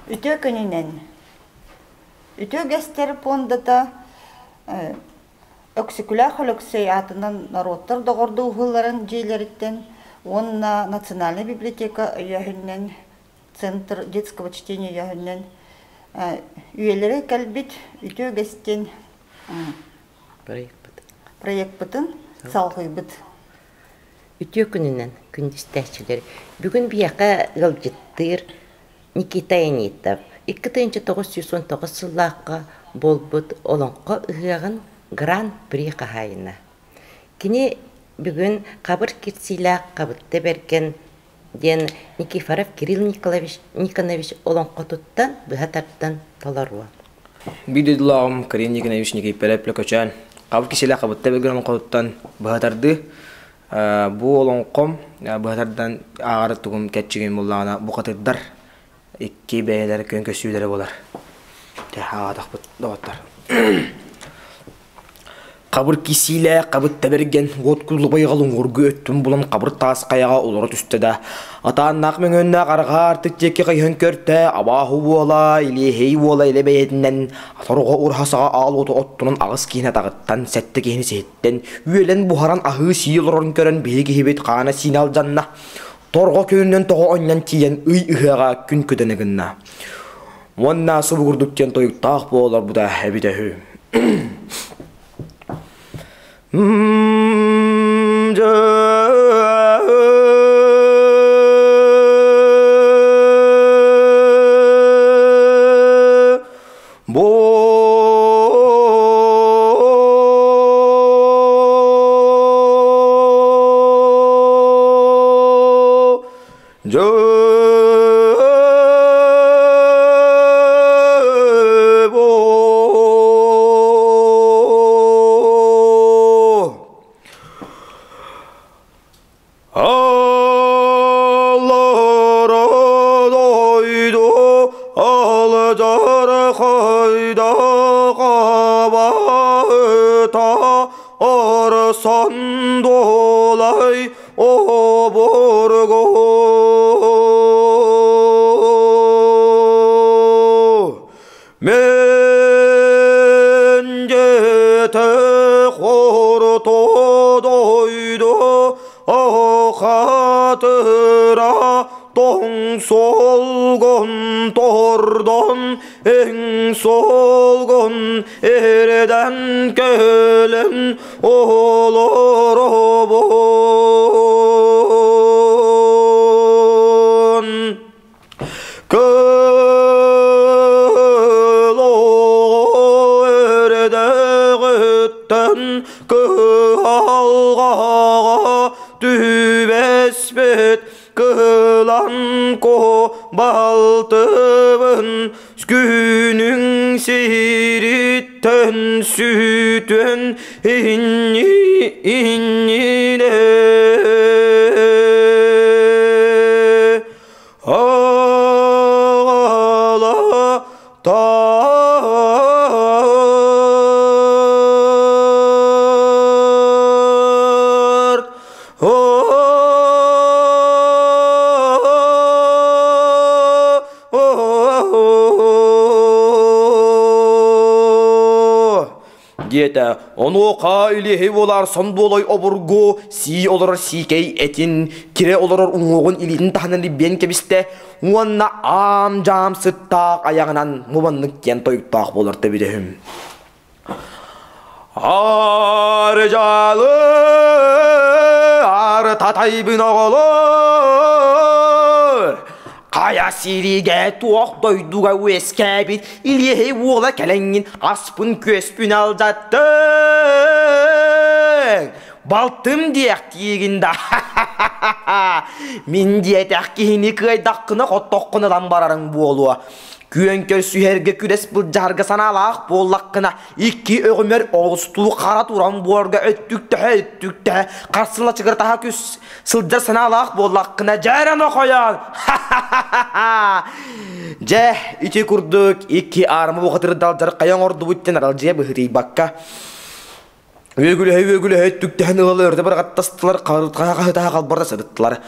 Үтүө күнүнэн! Үтүө үгэстэр пуондата Өксөкүлээх Өлөксөй аатынан норуоттар доҕордоһууларын дьиэлэриттэн уонна Национальнай библиотека өйөөһүнүнэн Центр детского чтения өйөөһүнүнэн үйэлэри кэлбит үтүө үгэстин проекпытын салҕыыбыт. Үтүө күнүнэн, күндүстээччилэр! Бүгүн биһиэхэ ыалдьыттыыр Никита Аянитов 2919 сыллаахха буолбут Олоҥхо ыһыаҕын Гран-при хаһаайына. Кини бүгүн хабыр кирсиилээх Хабытта Бэргэн диэн Никифоров Кирилл Николаевич Никонович олоҥхотуттан быһа тардан толоруо. Биир дойдулааҕым Кирилл Никонович Никифоров Лөкөчөөн хабыр кисиилээх Хабытта Бэргэн олоҥхотуттан быһа тардыы Бу олоҥхом быһа тардан ааҕар тугум кэрчигин буллаҕына бухатырдар икки бэйэлэрэ күөн көссүүлэрэ буолар. Дьэ ааҕатахпыт доҕоттор. Хабыр кисиилээх хабыт тэбэргэн уот кулубайҕал уҥуоргу өттүн булан хабыр таас хайаҕа олоро түстэ да атааннаах мөҥүөннээх арҕаа артык диэки хайыһан көртө абааһы уола илиэһэй уола илэ бэйэтинэн торҕо ураһа саҕа аал уоту оттунан аҕыс киһини атаҕыттан сэттэ киһини сиһиттэн үөлэн буһаран аһыы-сии олорорун көрөн биһиги киһибит хаана-сиинэ алдьанна. Торҕо күнүнэн тоҕо онньон тиийэн ый ыһыаҕа күн көтөнө гынна. Уонна субугурдук диэн тойуктаах буоларбыта эбитэ үһү. Бу Аллара дойду алдьархайда хабаыта арсан долай обургу Мен жете хорто дойду ахатыра тоң солгон тордон эң солгон эрден кэлэн олоробун. Кыл өрдөҕүттэн кыһалҕаҕа түбэспит кылан балтыбын күнүҥ сириттэн сүтүөн инни иннинэ Аҕала тарт диэтэ. Онуоха илиһи буолар сондуолой обургу сии олорор сиикэй этин, кире олорор уҥуоҕун илиитин таһынан илбиэн кэбистэ уонна аам-дьаам сыттаах айаҕынан мубаннык диэн тойуктаах буолар төбүдөһүм. Ары дьаалы, ары татайбын оҕолор, Хайа сиригэ туох дойдуга үөскээбит Илиэһэй уола кэлэҥҥин аспын-күөспүн алдьаттыҥ! Балтым диэхтиигин да Мин диэтэх киһини кыайдаххына хоттоххун ылан барарыҥ буолуо. Күөн көрсүһэргэ күрэс былдьаһарга санаалаах буоллаххына икки өҕүмэр оҕустуу хара туран буорга өттүктэһэ-өттүктэһэ харсыла чыгыртаһа күс сылдьар санаалаах буоллаххына дьэ нохойон Дьэ, ити курдук икки аарыма бухатырдал дьархайа оҥордубут диэн аралдьыйа быһыытыйбакка үөгүлэһэ-үөгүлэһэ түктэһэн ыалы өртө быраҕаттастылар, хаһытаһа халбарда сырыттылар.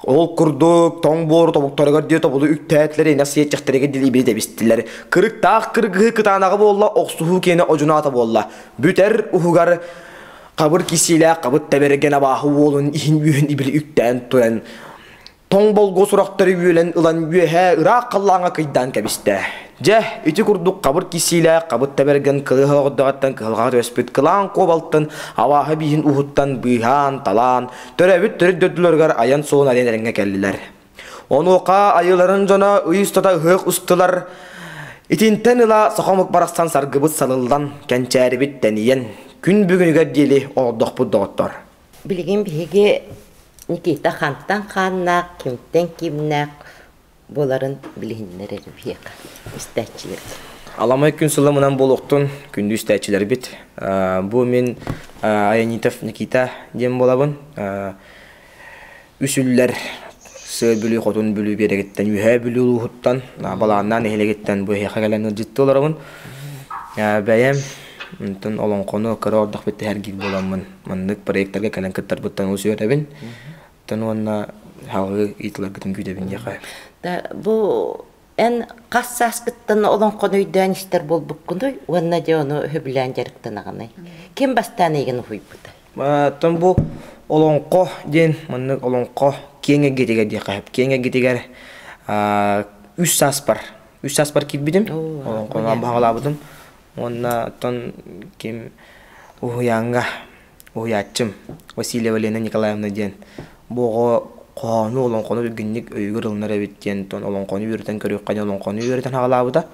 Ол курдук, тоҥ буору тобуктарыгар диэ тобулу үктээтилэр, инэх сиэччэхтэригэр диэри тэбистилэр. Кырыктаах кыргыһы кытаанаҕа буолла, охсуһуу киэнэ одьунаата буолла. Бүтэр уһугар хабыр кисиилээх хабыт тэбэргэн абааһы уолун иһин үөһүн ибили үктээн туран тоҥ болгуо сурахтары үөлэн ылан үөһээ ыраах халлааҥҥа кыйдаан кэбистэ. Дьэ, ити курдук хабыр кисиилээх хабыт тэбэргэн кылыһа оҕордоҕуттан кыһалҕаҕа түбэспит кылаан куобалтан абааһы бииһин уһуттан быыһаан, талаан, төрөөбүт төрүт дойдуларыгар айан суолун арыйан эрэҥҥэ кэллилэр. Онуоха айыларын дьоно ый устата ыһыах устулар. Итинтэн ыла саха омук барахсан саргыбыт салыллан, кэнчээрибит тэнийэн, күн бүгүнүгэр диэри олордохпут доҕоттор. Билигин биһиги Никита хантан хааннаах, кимтэн кимнээх буоларын билиһиннэрэр биһиэхэ истээччилэр. Аламай күн сылымынан буолуохтун күндү истээччилэрбит. Бу мин Аянитов Никита диэн буолабын. Үс үллэр Сыа Бүлүү Хотун Бүлүү биэрэгиттэн Үөһээ Бүлүү улууһуттан Балааннаан нэһилиэгиттэн бу эһиэхэ кэлэн ыалдьыттыы олоробун. Бэйэм онтон олоҥхону кыра ордох бүттэһэргиир буоламмын маннык проектарга кэлэн кыттарбыттан олус үөрэбин. Оттон уонна салгыы ыйытыларгытын күүтэбин диэхэ. Да, бу эн хас сааскыттан олоҥхону өйдөөн истэр буолбуккунуй уонна дьэ ону сөбүлээн дьарыктанаҕыный? Ким бастаан эйигин уһуйбута? Оттон бу олоҥхо диэн маннык олоҥхо киэҥ эйгэтигэр диэххэ сөп. Киэҥ эйгэтигэр үс сааспар үс сааспар киирбитим. Олоҥхону баҕалаабытым. Уонна оттон ким уһуйааҥҥа уһуйааччым Васильева Лена Николаевна диэн бу оҕо хоһоону олоҥхону түргэнник өйүгэр ылынар эбит диэн оттон олоҥхону үөрэтэн көрүөххэ диэн олоҥхону үөрэтэн аҕалаабыта.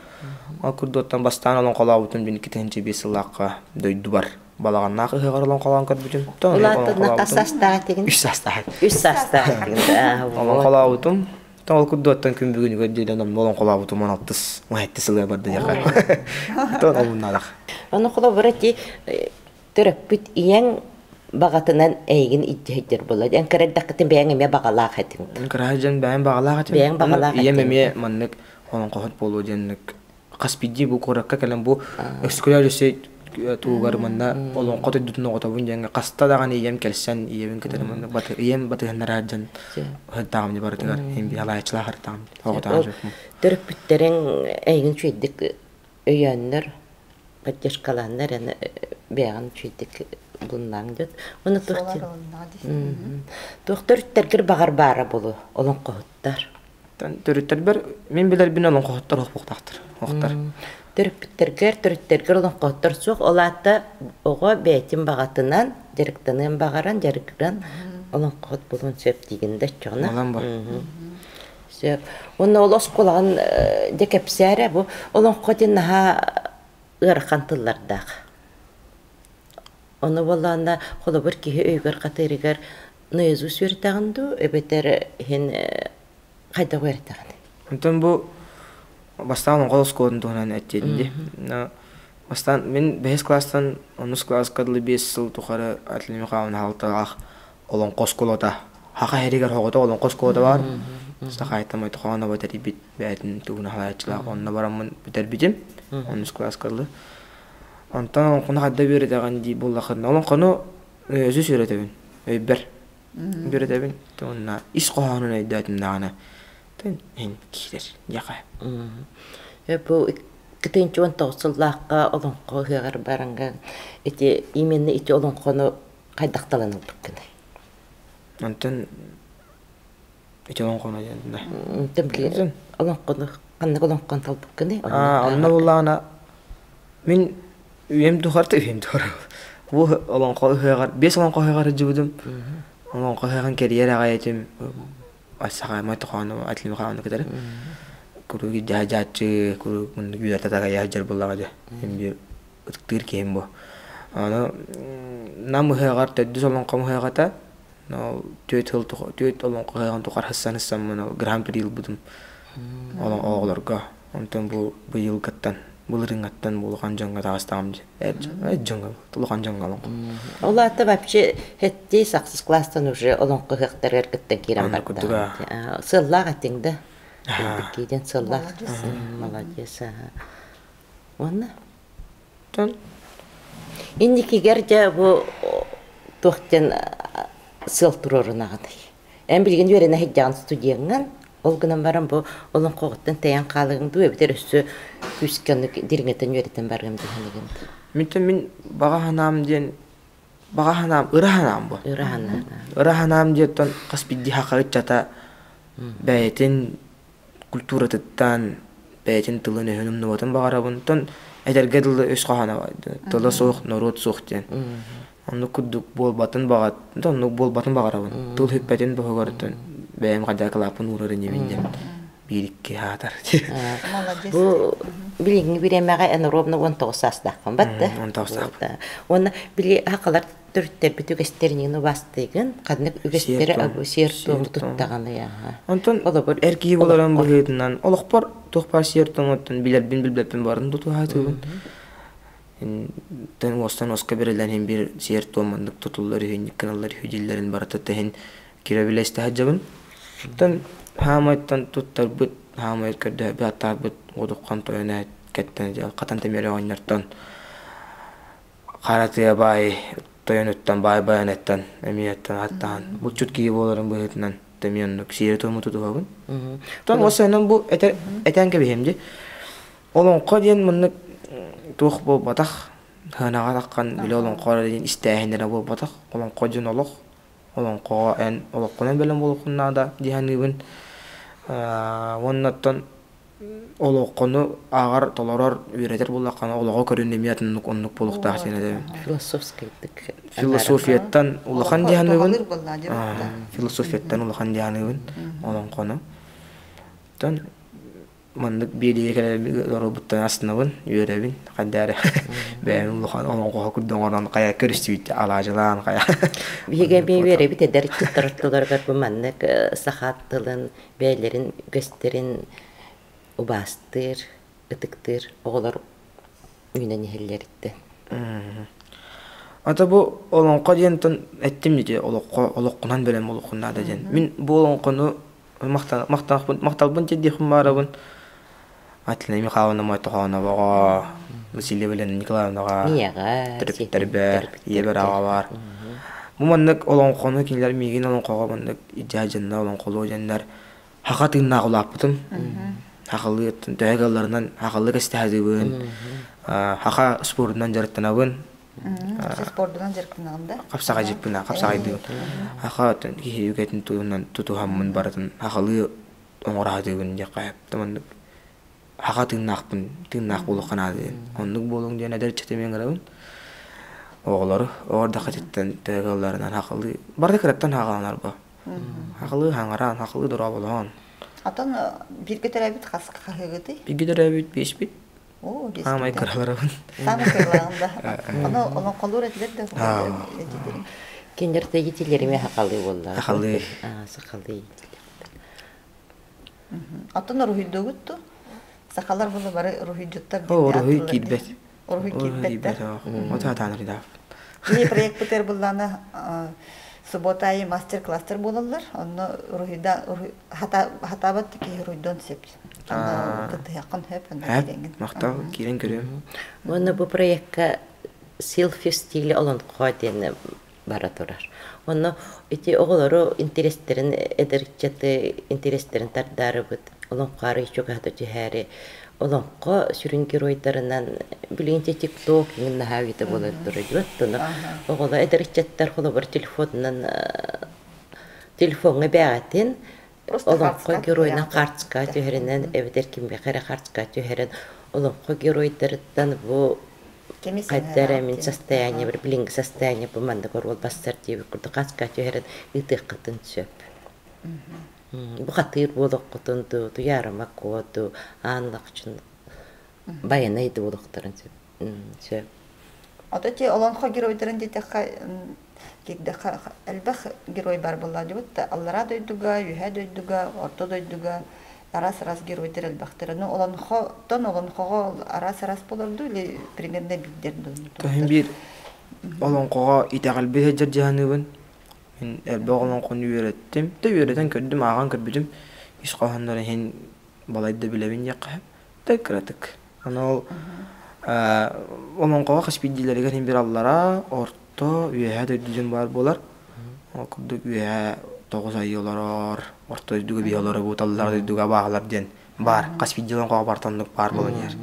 Ол курдук оттон бастаан олоҥхолообутум мин 2005 сыллаахха дойдубар балаҕаннаах ыһыаҕар олоҥхолоон көрбүтүм. Улааттынна хас саастаах этигин? Үс саастаах. Үс саастаах этигин. Олоҥхолообутум. Ол курдук күн бүгүнүгэр диэн олоҥхолообутум 16 17 сылыга барда диэхэ. Тон омуннаах. Ону холобура ти төрөппүт ийэҥ баҕатынан эйигин илдьиһэйдэр буолла. Эн кырайдаххытын бэйэҥ эмиэ баҕалаах этиҥ. Кыраһа дьон бэйэм баҕалаах этим. Бэйэҥ баҕалаах Ийэм эмиэ маннык олоҥхоһут буолуо диэнник хас биирдии бу куоракка кэлэн бу өскөлөөр өссө тугугар манна олоҥхо дойдутун оҕотобун диэҥҥэ хаста даҕаны ийэм кэлсэн ийэбин кытары манна ийэм батыһыннара дьон ыһыттаҕым барытыгар иһин алаайчылаах ыртаҕым оҕотоон Төрөппүттэриҥ эйигин үчүгэйдик өйөөннөр поддержкалааннар эн бэйэҕин үчүгэйдик булуннааҥ дьот уонна туох төрүттэргэр баҕар баара буолуо олоҥхоһуттар Төрүттэрбэр мин билэрбин олоҥхоһуттар охпуохтаахтар. Охтор. Төрөппүттэргэр, төрүттэргэр олоҥхоһуттар суох. Ол аата оҕо бэйэтин баҕатынан дьарыктаныан баҕаран, дьарыгыран олоҥхоһут буолуон сөп диигин да оччоҕуна. Олон бар. Сөп. Уонна ол оскуолаҕын дьэ кэпсээрэ бу олоҥхо диэн наһаа ыарахан тыллардаах. Ону буоллаҕына холобур киһи өйүгэр хатыырыгар наизусть үөрэтэҕин дуу эбэтэр иһин хайдах үөрэтэҕин? Онтон бу бастаан олоҥхо оскуолатын туһунан эттиэтим дии. Бастаан мин бэһис класстан онус класска дылы 5 сыл тухары Атлин Михайловна Халталаах олоҥхо оскуолата Хаха иһэригэр оҕото олоҥхо оскуолата баар. Сахаайтан Мойтохоонова тэрийбит бэйэтин туһунан халааччылаах онно бараммын бүтэрбитим. Онус класска дылы. Онтон олоҥхону хайда үөрэтэҕин дии буоллаххына олоҥхону өсүс үөрэтэбин өйбөр үөрэтэбин уонна ис хоһоонун өйдөөтүм даҕаны эн киирэр диэхэ Бу 2019 сыллаахха олоҥхо ыһыаҕар баранга ити именно ити олоҥхону хайдах талан ылбыккыный? Онтон ити олоҥхону диэн Онтон олоҥхону ханнык олоҥхону талбыккыный? Онно буоллаҕына мин Үйэм тухары үйэм тухары бу олоҥхо ыһыаҕар биэс олоҥхо ыһыаҕар сылдьыбытым. Олоҥхо ыһыаҕын кэрийэр аҕай этим. Сахаамай Тохоону Атлин Михайловны кытары. Куруук дьааччы, куруук муннук үөрэтэ такайа сылдьар буоллаҕа дьэ. Мин биир ытыктыыр киһим бу. Аны Нам ыһыаҕар төрдүс олоҥхом ыһыаҕата түөрт сыл түөрт олоҥхо ыһыаҕын тухары сыссан сыссаммын гран-при ылбытым оҕолорго. Онтон бу быйылгыттан былырыыҥҥаттан бу улахан дьоҥҥо таҕыстаҕым дии. Эр дьоҥҥо улахан дьоҥҥо олоҥхо. Ол аата вообще хэттии ахсыс класстан уже олоҥхо ыһыахтарыгар кыттан киирэн барда. Сыаллаах этиҥ да? Киирэн сыаллаах. Молодец. Уонна? Инникигэр дьэ бу туох диэн сыал туруорунаҕыный? Эн билигин үөрэнэ сылдьаҕын студеҥҥын, ол гынан баран бу олоҥхоҕуттан тэйэн хаалыаҥ дуу эбэтэр өссө күүскэ оннук дириҥэтэн үөрэтэн барыам дии саныыгын дуу? Мин мин баҕа санаам диэн баҕа санаам ыра санаам бу. Ыра санаа. Ыра санаам диэттэн хас биирдии саха ыччата бэйэтин культуратыттан бэйэтин тылын-өһүн умнубатын баҕарабын. Оттон этэргэ дылы өс хоһооно тыла суох норуот суох диэн. Оннук курдук буолбатын баҕа оннук буолбатын баҕарабын. Тыл сүппэтин туһугар бэйэм хадьаакылааппын уурар инибин диэн биир-икки аатар. Молодец. Бу билиҥҥи бириэмэҕэ эн ровно 19 саастааххын батта. 19 саастаахпын. Уонна били сахалар төрүттэрбит үгэстэринин убаастыыгын, ханнык үгэстэри сиэр-туому туттаҕыный аха. Онтон Холобур, эр киһи буоларын олоххор. быһыытынан олохпор туох баар сиэр-туомуттан билэрбин билбэппин барын тутуһаатыбын. Тэн уостан уоска бэриллэн иһин биир сиэр-туом маннык тутуллар үһү, инник гыналлар үһү дииллэрин барыта тэһин кире билэ истэ сылдьабын. Оттон хаамайтан туттарбыт, хаамай көрдөһөрбүт аттаарбыт уодуххан тойон кэттэн хатан тэмиэрэ оҕонньортон хара тыа баай тойонуттан баай байанаттан эмиэттэн аттаан булчут киһи буоларын быһыытынан эмиэ оннук сиэри-туому тутуһабын. Оттон уопсайынан бу этэр этэн кэбиһиэм дии. Олоҥхо диэн маннык туох буолбатах, сыанаҕа таххан били олоҥхо диэн истээһиннэрэ буолбатах. Олоҥхо диэн олох. Олоҥхоҕо эн олоххунан бэлэм буолуоххун наада дии саныыбын. Уонна оттон олоҥхону ааҕар, толорор, үөрэтэр буоллаххына олоҕу көрүн эмиэ атыннык оннук буолуохтаах диэн этэбин. Философскайдык Философияттан улахан дии саныыбын. Туһалыыр буоллаа дии Философияттан улахан дии саныыбын олоҥхону. Оттон маннык биэриигэ кэлэрбит олорбуттан астынабын, үөрэбин. Хайда эрэ бэйэм улахан олоҥхоһо курдук оҥорон хайа көрүстүбүт алаадьылаан хайа. Биһиги эмиэ үөрэбит эдэр ыччаттар ортолоругар бу маннык саха тылын бэйэлэрин үгэстэрин убаастыыр, ытыктыыр оҕолор үүнэн иһэллэриттэн. Ата бу олоҥхо диэн эттим дии олоххо олоххунан бэлэм буолуоххун наада диэн. Мин бу олоҥхону махталбын тиэрдиэхпин баарабын Атлина Михайловна Мойтохоноваҕа, Васильева Елена Николаевнаҕа, төрөппүттэрбэр, ийэбэр аҕабар. Бу маннык олоҥхону кинилэр миигин олоҥхоҕо маннык илдьэ дьонно олоҥхолуо диэннэр хаха тыыннаах улааппытым. Хахалыы төһө кыалларынан хахалыы кэстэһэдыбын, хаха спордунан дьарыктанабын. Спордунан дьарыктанаҕын да? Хапсаҕайдьыппын, хапсаҕайдыыбын. Хаха киһи үгэтин туһунан тутуһаммын барытын хахалыы оҥоро сатыыбын диэххэ сөп. Маннык хаха тыыннаахпын, тыыннаах буолуохха наада диэн. Оннук буолуҥ диэн эдэр ыччаты ыҥырабын. Оҕолору оҕо эрдэххититтэн төһө кыалларынан хахалыы барыта кыраттан хаҕаланар бу. Хахалыы хаҥараан, хахалыы дорооболоһон. Атын бииргэ төрөөбүт хас хаһыыгытый? Бииргэ төрөөбүт биэспит. Оо, Саамай кыраларабын. Саамай кыраларым да. Ону олоҥхолуур этилэр да Кинилэр да итилэриме сахалыы буолла. Сахалыы. Сахалыы. Атын уруһуйдуугут ту? Сахалар була бары уруһуйдьуттар О, уруһуй киирбэт. Уруһуй киирбэт. Ото атаанардаах. Били проект буллана суббота айы мастер-класстар буолаллар. Онно уруһуйда хатаабат киһи уруйдуон сөп. Онно кыттыһыаххын сөп, онно киирэҥҥин. Махтал, киирэн көрүөм. Уонна бу проекка селфи стиле олонхо диэн бара турар. Онно ити оҕолору интэриэстэрин эдэр ыччаты интэриэстэрин тардаарыбыт олоҥхо арый чугаһата түһээри олоҥхо сүрүн геройдарынан билигин тикток иҥин наһаа үйэтэ буолан турар оттоно оҕолор эдэр ыччаттар холобур телефонунан телефоҥҥа бэҕэтин олоҥхо геройунан хаартыскаҕа түһэринэн эбэтэр кимиэхэ эрэ хаартыскаҕа түһэрэн олоҥхо геройдарыттан бу хайда эрэ мин состояние билиҥҥи состояние бу маннык оруол бассар диэбит курдук хаартыскаҕа түһэрэн ыытыаххытын сөп. Бухатыыр буолуоххутун дуу, Туйаарыма Куо дуу, Аан Лахчын Байанай дуу буолуохтарын сөп. Ото ти олонхо геройдарын диэтэххэ киирдэххэ элбэх герой бар буолла дибит да аллараа дойдуга, үөһээ дойдуга, орто дойдуга араас-араас геройдар элбэхтэр. Ну олонхотон олонхоҕо араас-араас буолар дуу или примерно биирдэр дуу? Тоһин биир олоҥхоҕо итэҕэлбит сылдьар дьаһаныыбын. Мин элбэх олоҥхону үөрэттим. Да үөрэтэн көрдүм, ааҕан көрбүтүм. Ис хоһооннорун иһин балайда билэбин диэххэ сөп. Да кыратык. Аны ол олоҥхоҕо хас биирдиилэригэр иһин бир аллараа, орто, үөһээ дойду дьон баар буолар. Ол курдук үөһэ тоҕус ай олорор, орто дойдуга биһи олоро бууталлар дойдуга абааһылар диэн баар. Хас биирдии олоҥхоҕо барыта оннук баар буолан иһэр.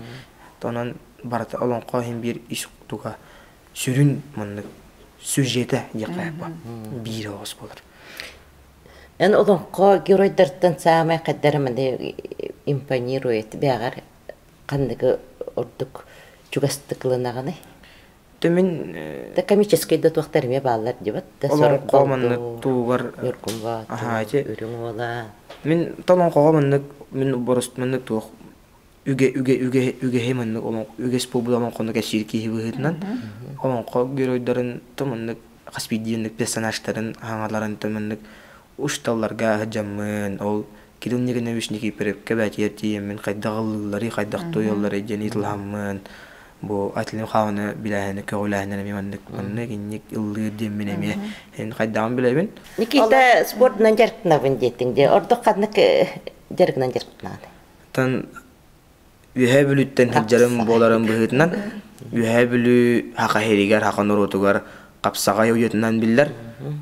Онон барыта олоҥхо иһин биир ис туга сүрүн маннык сюжетэ диэххэ биир оҕус буолар. Эн олоҥхо геройдартан саамай хайдара маны импонирует бэҕэр ханныгы ордук чугастык ылынаҕыный? Мин Да комический да туохтар эмиэ бааллар дибат да олоҥхо маннык тугар Ньургун Боотур, Үрүҥ Уола. Мин толоҥхоҕо маннык мин борос маннык туох үгэ үгэ үгэ үгэһи маннык үгэс буолбут олоҥхону кэпсиир киһи быһыытынан олоҥхо геройдарын то маннык хас биирдии персонажтарын хаҥаларын то маннык ушталларга сылдьаммын ол Кирилл Никонович Никифоровка бээтигэр тиийэммин хайдах ыллыылларый хайдах туойалларый диэн ыйыталаһаммын бу Атлин Хааны билээһини көҕүлээһиннэр эмиэ маннык маннык инник ыллыыр диэммин эмиэ эн хайдаҕын билэбин. Никита спордунан дьарыктанабын диэтиҥ дии ордук ханнык дьарыгынан дьарыктанаҕын? Тан Үөһээ Бүлүүттэн сылдьарым буоларын быһыытынан, Үөһээ Бүлүү Саха сиригэр, саха норуотугар хапсаҕай уйатынан биллэр.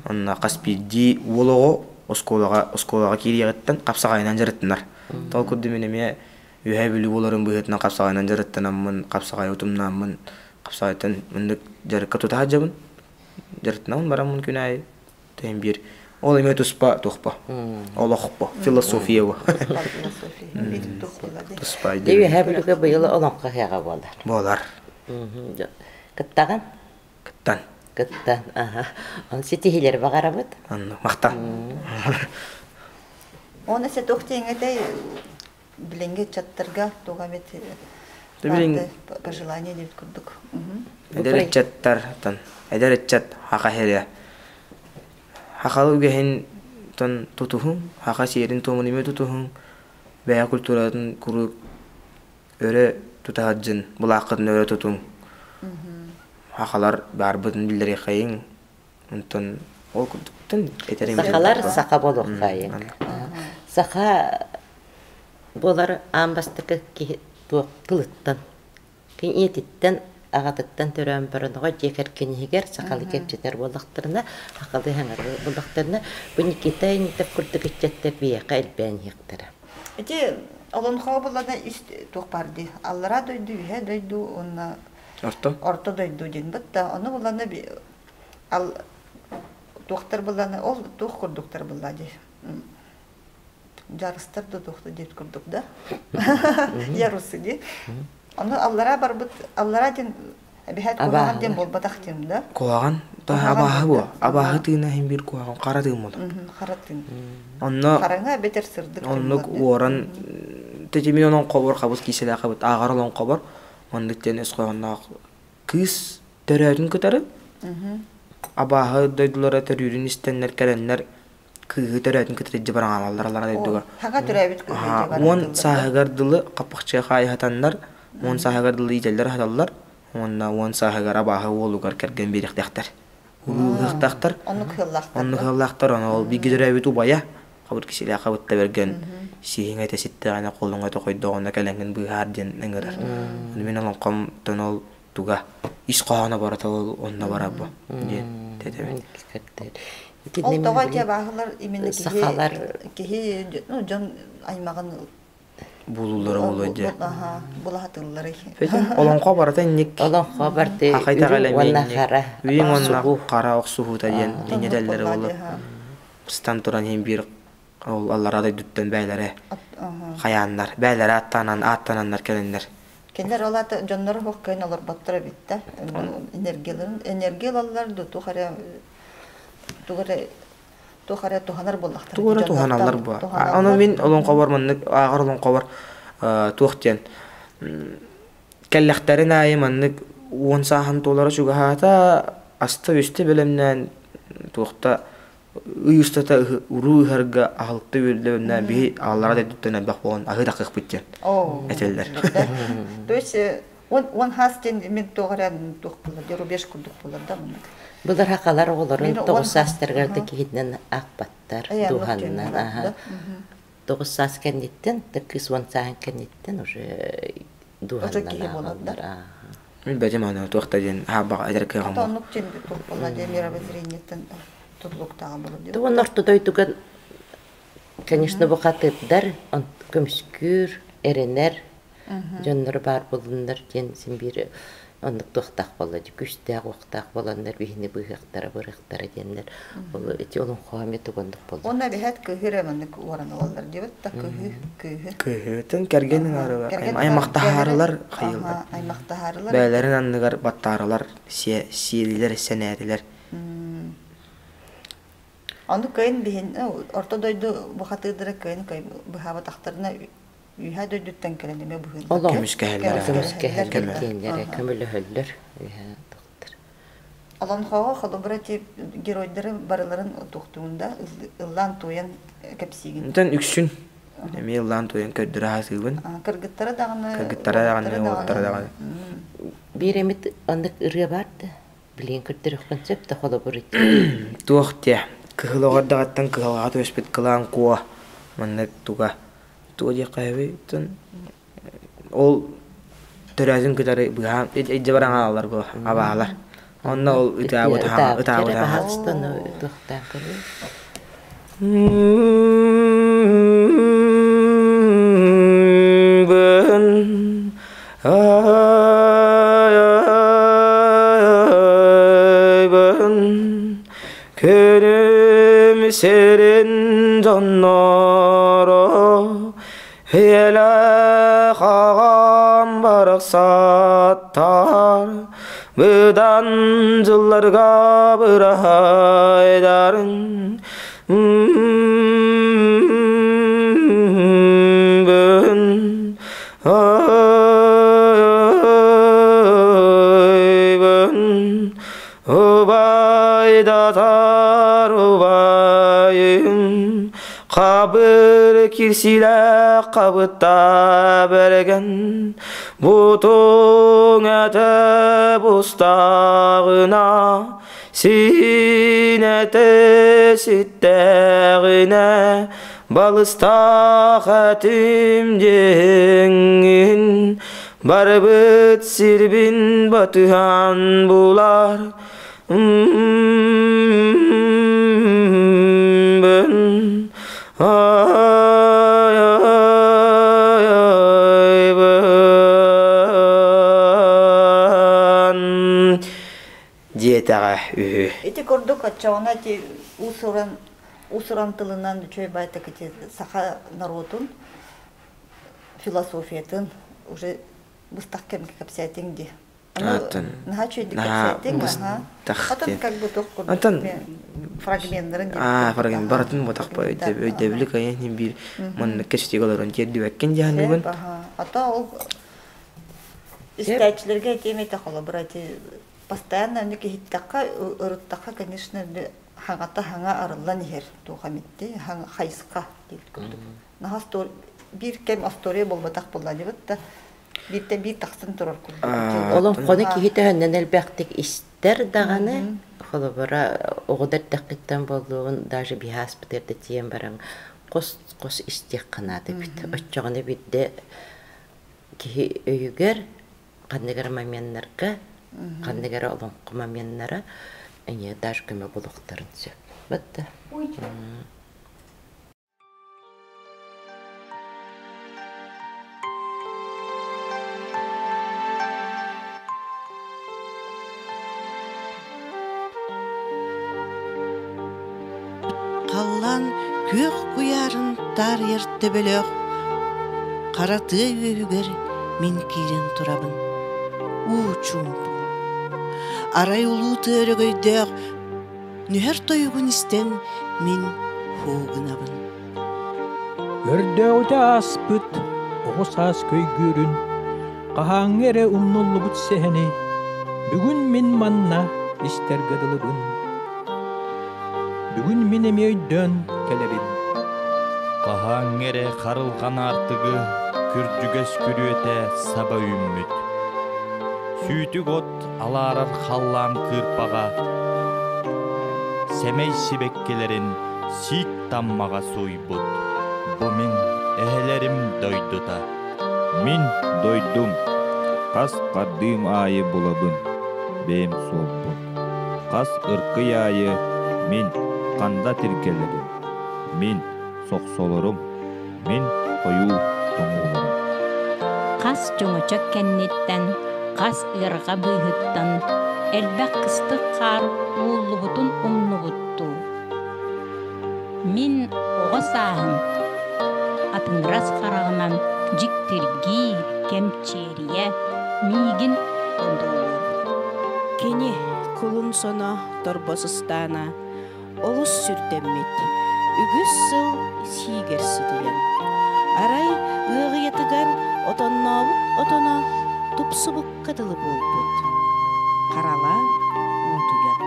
Онно хас биирдии уол оҕо оскуолаҕа оскуолаҕа киириэҕиттэн хапсаҕайынан дьарыктанар. Ол курдук мин эмиэ Үөһээ Бүлүү буоларын быһыытынан хапсаҕайынан дьарыктанаммын, хапсаҕай утумнааммын, хапсаҕайтан маннык дьарыкка тута сылдьабын. Дьарыктанабын бараммын күн аайы Тэн биир ол эмиэ туспа туохпа олохпо философия бу туспа Үөһээ Бүлүүгэ быйыл олоҥхо ыһыаҕа буолар. Буолар. Кыттаҕын? Кыттан. Кыттан. Аха. Он ситиһилер баҕарабыт. Онно махтал. Оны се туох диэҥэтэй билиҥҥи ыччаттарга туох эмит пожелание диэбит курдук. Эдэр ыччаттар эдэр ыччат хаха сирэ хахал үгэһин тутуһуҥ, хаха сиэрин-туомун эмиэ тутуһуҥ, бэйэ культуратын куруук өрө тута сылдьын, былааххытын өрө тутуҥ. Хахалар баарбытын биллэриэххэйиҥ. Онтон ол курдуктан этэрим Сахалар саха буолуоххайыҥ. Саха буолар аан бастакы киһи туох тылыттан, ийэтиттэн, аҕатыттан төрөөн баран оҕо дьиэ кэргэн иһигэр сахалыы кэпсэтэр буоллахтарына, сахалыы саҥарар буоллахтарына, бу Никита Инитов курдук ыччаттар биһиэхэ элбээн иһиэхтэрэ. Ити олонхоҕо буллана ис туох баар дии. Аллараа дойду, үһээ дойду уонна Орто. Орто дойду диэн бытта. Ону буллана ал туохтар буллана ол туох курдуктар булла дии. Жарыстар да туохта диэт курдук да. Ярусы дии. Ону аллараа барбыт аллараа диэн эбэһээт куһаҕан диэн буолбатах диэн да. Куһаҕан абааһы буо. Абааһы тыына иһин биир куһаҕан хара тыын буолар. Хара тыын. Онно хараҥа эбэтэр сырдык оннук уоран тэтимин онон хобор хабыс кииселээх хабыт ааҕар олон хобор Оннук диэн өс хоһоонноох кыыс төрөөтүн кытары абааһы дойдулара төрүүрүн истэннэр кэлэннэр кыыһы төрөөтүн кытары илдьэ бараҥаалаллар аллара дойдуга. Хаҥа төрөөбүт кыыһы илдьэ Уон сааһыгар дылы хаппахчыга хаайыһатаннар, уон сааһыгар дылы иитэллэр аһаталлар уонна уон сааһыгар абааһы уолугар кэргэн биэриэхтээхтэр. Уруулуохтаахтар. Оннук ыаллаахтар. Оннук ыаллаахтар. Ону ол бииргэ төрөөбүт убайа хабыр кисилээх хабытта бэргэн сиһиҥ этэ ситтэҕинэ холуҥ этэ хойдоҕуна кэлэҥҥин быыһаар диэн ыҥырар. Ону мин олоҥхом тон ол туга ис хоһооно барыта ол онно барар бу диэн тэтэбин. Ол тоҕо ити абааһылар именно киһи киһи ну дьон аймаҕын булуулара буолуо дьэ. Булаһатыллары. Олоҥхо барыта инник. Олоҥхо барыта үрүҥ уонна хара. Үрүҥ уонна хара охсуһуута диэн инньэтэллэрэ буолар. Стан туран иһин биир ол аллараа дойдуттан бээлэрэ хайааннар, бээлэрэ аттанан ааттананнар кэлэннэр. Кинилэр ол аата дьонноро суох кыайан олорботтор эбит да. Энергияларын энергия ылаллар да туох эрэ туох эрэ туох эрэ туһанар буоллахтара. Тугу эрэ туһаналлар бу. Ону мин олоҥхобор маннык ааҕар олоҥхобор туох диэн кэллэхтэрин аайы маннык уон сааһын туолара чугаһаата аста-үстэ бэлэмнээн туохта ый устата уруу ыһарга аһылыкта үөрдэ биһи ааллара дойдуттан элбэх буолан аһыы тахыахпыт диэн этэллэр. То есть он хас диэн мин туох эрэ туох буолар рубеж курдук буолар да маннык. Былыр хахалар оҕолорун тоҕус саастарыгар да киһитинэн аахпаттар дууһаннан аха. Тоҕус саас кэнниттэн да кыыс уон сааһын кэнниттэн уже дууһаннан ааҕаллар. Мин бэтим аны туох да диэн хаабаҕа этэр кыаҕым Оннук диэн туох буолла диэн мировоззрениеттан. тутулуктааҕа буолуо диэн. Уонна орто дойдуга, конечно, бу хатырдар, көмүскүүр, эрэнэр дьоннор баар буоллуннар диэн син биир оннук туохтаах буолла дии күүстээх уохтаах буоланнар биһини быыһыахтара бырыахтара диэннэр ол ити олоҥхоҕо эмиэ тугу оннук буолла. Уонна эбэһээт кыыһы эрэ маннык уоран ылаллар диэбит да кыыһы кыыһы. Кыыһытын кэргэн ыҥаарылар, аймахтаһаарылар хайыллар. Аймахтаһаарылар. Бэйэлэрин анныгар баттаарылар, сиэлилэр, сэнээтилэр. Ону кыайын биһин орто дойду бухатыырдара кыайын быһаабатахтарына үөһээ дойдуттан кэлэн эмэ быһыыллар. Көмүскэһэллэр. Көмүскэһэллэр диэннэрэ көмөлөһөллөр үөһээ доктор. Олонхоҕо холобура ти геройдары барыларын туохтуун да ыллаан туойан кэпсиигин. Онтон үксүн эмиэ ыллаан туойан көрдөрө сатыыбын. Кыргыттара даҕаны, Кыргыттара даҕаны, уолаттара даҕаны. Биир эмит оннук ырыа баар да билигин көрдөрүөххүн сөп да холобур Туох диэ кыһыл оҕо эрдэҕиттэн кыһалҕаҕа түбэспит кылаан куо маннык туга туга диэххэ сөбүй ол төрөөтүн кытары быһаан илдьэ баран хаалаллар буо абаалар онно ол ытаабыт ытаабыт туохтаан көрүү Күнүм сирин дьонноро Үйэлээх аҕам барахсаттар Быдан дьылларга быраһайдарын Убайдатар убайым Хабыр кирсилэ хабытта бэргэн Бутуҥ этэ бустаҕына Сиинэтэ ситтэҕинэ Балыстаах этим диэҥҥин Барбыт сирбин батыһан булар диэтэҕэ үһү. Ити курдук оччоҕуна ити уус-уран уус-уран тылынан үчүгэй байтак ити саха норуотун философиятын уже быстах кэмгэ кэпсээтиҥ дии. Наһаа үчүгэйдик кэпсээтиҥ, аха. Атын как бы туох курдук Антон фрагменнарын аа фрагмент барытын ботах өйдөбүлү кайын биир маннык кэстигэ олорон тиэрдибэккин диэханыбын. Ата ол истээччилэргэ этиэм этэ холобура ити постоянно аны киһиттэххэ ырыттахха конечно хаҥата хаҥа арыллан иһэр туох эмитти хайысха диэбит курдук. Наһаа биир кэм история буолбатах буолла дибит да бииртэн биир тахсан турар курдук. Олоҥхону киһи төһөннөн элбэхтик истэр даҕаны, холобура, оҕо да эрдэххиттэн буоллугун, даже биһааспыт эрдэ тиийэн баран хос-хос истиэххэ наада эбит. Оччоҕуна биирдэ киһи өйүгэр ханнык эрэ моменнарга, ханнык эрэ олоҥхо моменнара эмиэ даже көмө буолуохтарын сөп. Бытта. Халлаан күөх куйаарын таарыйар төбөлөөх хара тыа үөһүгэр мин киирэн турабын. Уу чуумпу. Арай улуу тыа өрөгөйдөөх Нүһэр тойугун истэн мин һуу гынабын. Өрдөөҕүтэ ааспыт оҕо саас көйгүөрүн, хаһааҥҥы эрэ умнуллубут сэһэни бүгүн мин манна истэргэ дылыбын. Бүгүн мин эмиэ өйдөөн кэлэбин. Хаһааҥҥы эрэ харылҕан аартыгы күрдьүгэс күрүөтэ саба үүммүт. Сүүтүк от алаарар халлаан кыырпаҕа сэмэй сибэккилэрин сиик таммаҕа сууйбут. Бу мин эһэлэрим дойдута. Мин дойдум. Хас хардыым аайы булабын бэйэм суолбун. Хас ыркый аайы Мин ханда тиргэлэрим, мин сохсолорум, мин хойуу тоҥууларым. Хас чөҥөчөк кэнниттэн, хас ыарҕа быыһыттан элбэх кыстык хаар ууллубутун умнубуттуу. Мин оҕо сааһым атыҥырас хараҕынан дьиктиргии, кэмчиэрийэ миигин одуулуур. Кини кулун соно торбос ыстаана олус сүрдэммит, үгүс сыл сиигэр сытыйан. Арай ыаҕыйатыгар отоннообут отоно тупсубукка дылы буолбут, харалаан уутуйан.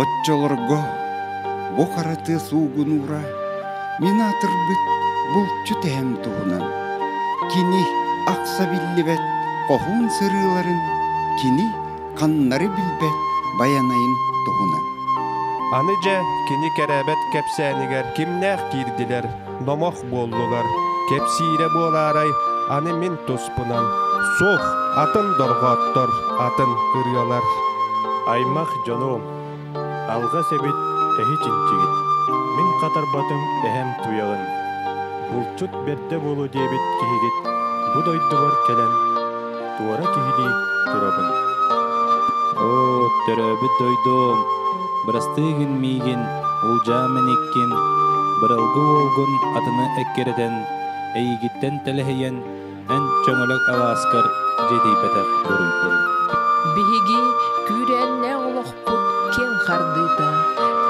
Оччолорго бу хара тыа суугунуура мин аатырбыт булчут эһэм туһунан. Кини ахса биллибэт хоһуун сырыыларын кини ханнары билбэт Байанайын туһунан. Аны дьэ кини кэрээбэт кэпсээнигэр кимнээх киирдилэр, номох буоллулар. Кэпсиирэ буолаарай, аны мин туспунан. Суох, атын дорҕооттор, атын ырыалар. Аймах дьонуом, алҕас эбит эһи чинчигит. Мин хатарбатым эһэм туйаҕын. Булчут бэрдэ буолуо диэбит киһигит бу дойдубар кэлэн туора киһилии турабын. Оо, төрөөбүт дойдум, бырастыы гын миигин, улдьаа мэниккин, быралгы уолгун атыны эккирэтэн, эйигиттэн тэлэһийэн, эн чөҥөлөк алааскар дьиэтийбэтэх буруйбун. Биһиги күүрээннээх олохпут киэҥ хардыыта,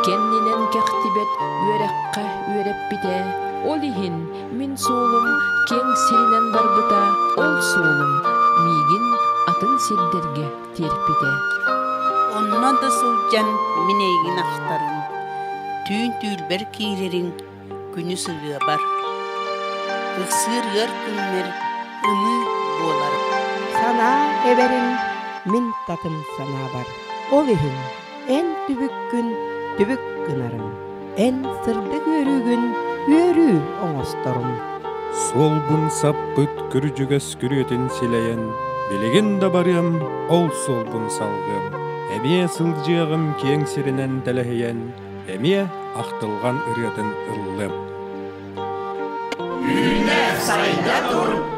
кэннинэн кэхтибэт үөрэххэ үөрэппитэ, ол иһин Мин суолум киэҥ сиринэн барбыта, ол суолум миигин атын сирдэргэ тиэрпитэ. Онно да сылдьан мин эйигин ахтарым, түүн түүлбэр киирэриҥ күнү сыгыабар. Ыксыыр ыар күммэр ымыы буолар. Санаа эбэриҥ мин татым санаабар. Ол иһин эн түбүккүн түбүк гынарым. Эн сырдык үөрүүгүн үөрүү оҥосторум. Суолбун саппыт күрдьүгэс күрүөтүн силэйэн, билигин да барыам, ол суолбун салгыам. Эмиэ сылдьыаҕым киэҥ сиринэн тэлэһийэн, эмиэ ахтылҕан ырыатын ыллыам. Үүнэ сайда тур!